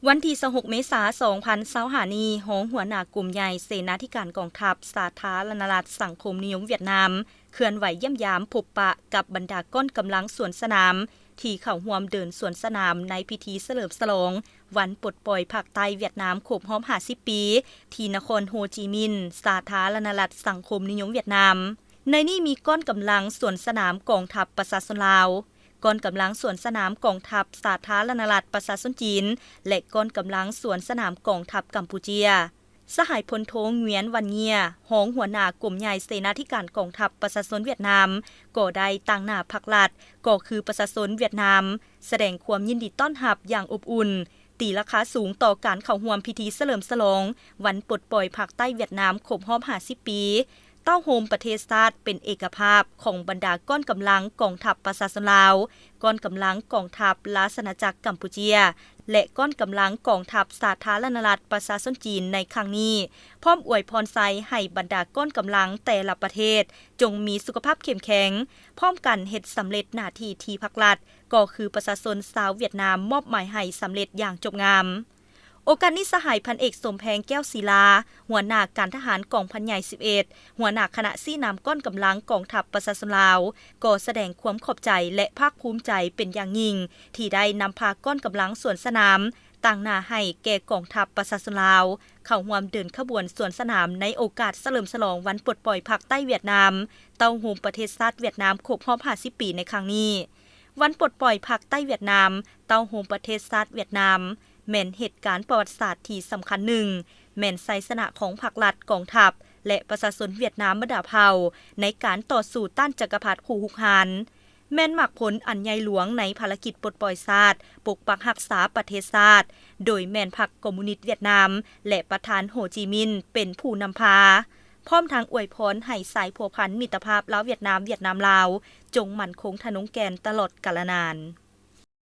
ວັນທີຊາວຫົກ ເມສາ ສອງພັນຊາວຫ້ານີ້, ຮອງຫົວໜ້າກົມໃຫຍ່ເສນາທິການກອງທັບສາທາລະນະລັດສັງຄົມນິຍົມຫວຽດນາມ ເຄື່ອນໄຫວຢ້ຽມຢາມພົບປະກັບບັນດາກ້ອນກຳລັງສວນສະໜາມ ທີ່ເຂົ້າຮ່ວມເດີນສວນສະໜາມໃນພິທີສະເຫຼີມສະຫຼອງວັນປົດປ່ອຍພາກໃຕ້ຫວຽດນາມຄົບຮອບຫ້າສິບປີ ທີ່ນະຄອນໂຮຈິມິນ ສາທາລະນະລັດສັງຄົມນິຍົມຫວຽດນາມ. ໃນນີ້ມີກ້ອນກຳລັງສວນສະໜາມກອງທັບປະຊາຊົນລາວ, ກ້ອນກຳລັງສວນສະໜາມກອງທັບສາທາລະນະລັດປະຊາຊົນຈີນ ແລະ ກ້ອນກຳລັງສວນສະໜາມກອງທັບກຳປູເຈຍ. ສະຫາຍພົນໂທ ງວຽນ ວັນເງຍ ຮອງຫົວໜ້າກົມໃຫຍ່ເສນາທິການກອງທັບປະຊາຊົນຫວຽດນາມ ກໍໄດ້ຕາງໜ້າພັກລັດ ກໍຄືປະຊາຊົນຫວຽດນາມ ສະແດງຄວາມຍິນດີຕ້ອນຮັບຢ່າງອົບອຸ່ນ, ຕີລາຄາສູງຕໍ່ການເຂົ້າຮ່ວມພິທີສະເຫຼີມສະຫຼອງວັນປົດປ່ອຍພາກໃຕ້ຫວຽດນາມຄົບຮອບຫ້າສິບປີ, ເຕົ້າໂຮມປະເທດຊາດເປັນເອກະພາບຂອງບັນດາກ້ອນກຳລັງກອງທັບປະຊາຊົນລາວ, ກ້ອນກຳລັງກອງທັບລາຊະອານາຈັກກຳປູເຈຍ ແລະ ກ້ອນກຳລັງກອງທັບສາທາລະນະລັດປະຊາຊົນຈີນໃນຄັ້ງນີ້, ພ້ອມອວຍພອນໄຊໃຫ້ບັນດາກ້ອນກຳລັງແຕ່ລະປະເທດ ຈົ່ງມີສຸຂະພາບເຂັ້ມແຂງ, ພ້ອມກັນເຮັດສຳເລັດໜ້າທີ່ທີ່ພັກລັດ ກໍຄືປະຊາຊົນຊາວຫວຽດນາມມອບໝາຍໃຫ້ສຳເລັດຢ່າງຈົບງາມ. ໂອກາດນີ້ ສະຫາຍພັນເອກ ສົມແພງ ແກ້ວສີລາ ຫົວໜ້າການທະຫານກອງພັນໃຫຍ່ສິບເອັດ ຫົວໜ້າຄະນະຊີ້ນຳກ້ອນກຳລັງກອງທັບປະຊາຊົນລາວ ກໍສະແດງຄວາມຂອບໃຈ ແລະ ພາກພູມໃຈເປັນຢ່າງຍິ່ງ ທີ່ໄດ້ນຳພາກ້ອນກຳລັງສວນສະໜາມ ຕາງໜ້າໃຫ້ແກ່ກອງທັບປະຊາຊົນລາວ ເຂົ້າຮ່ວມເດີນຂະບວນສວນສະໜາມໃນໂອກາດສະເຫຼີມສະຫຼອງວັນປົດປ່ອຍພາກໃຕ້ຫວຽດນາມ, ເຕົ້າໂຮມປະເທດຊາດຫວຽດນາມຄົບຮອບຫ້າສິບປີໃນຄັ້ງນີ້. ວັນປົດປ່ອຍພາກໃຕ້ຫວຽດນາມ, ເຕົ້າໂຮມປະເທດຊາດຫວຽດນາມ ແມ່ນເຫດການປະຫວັດສາດທີ່ສຳຄັນໜຶ່ງ, ແມ່ນໄຊຊະນະຂອງພັກລັດ, ກອງທັບ ແລະ ປະຊາຊົນຫວຽດນາມບັນດາເຜົ່າ ໃນການຕໍ່ສູ້ຕ້ານຈັກກະພັດຜູ້ຮຸກຮານ. ແມ່ນໝາກຜົນອັນໃຫຍ່ຫຼວງໃນພາລະກິດປົດປ່ອຍຊາດ, ປົກປັກຮັກສາປະເທດຊາດ, ໂດຍແມ່ນພັກຄອມມູນິດຫວຽດນາມ ແລະ ປະທານໂຮຈິມິນ ເປັນຜູ້ນຳພາ, ພ້ອມທັງອວຍພອນໃຫ້ສາຍພົວພັນມິດຕະພາບລາວ-ຫວຽດນາມ, ຫວຽດນາມ-ລາວ ຈົ່ງໝັ້ນຄົງທະນົງແກ່ນຕະຫຼອດການລະນານ.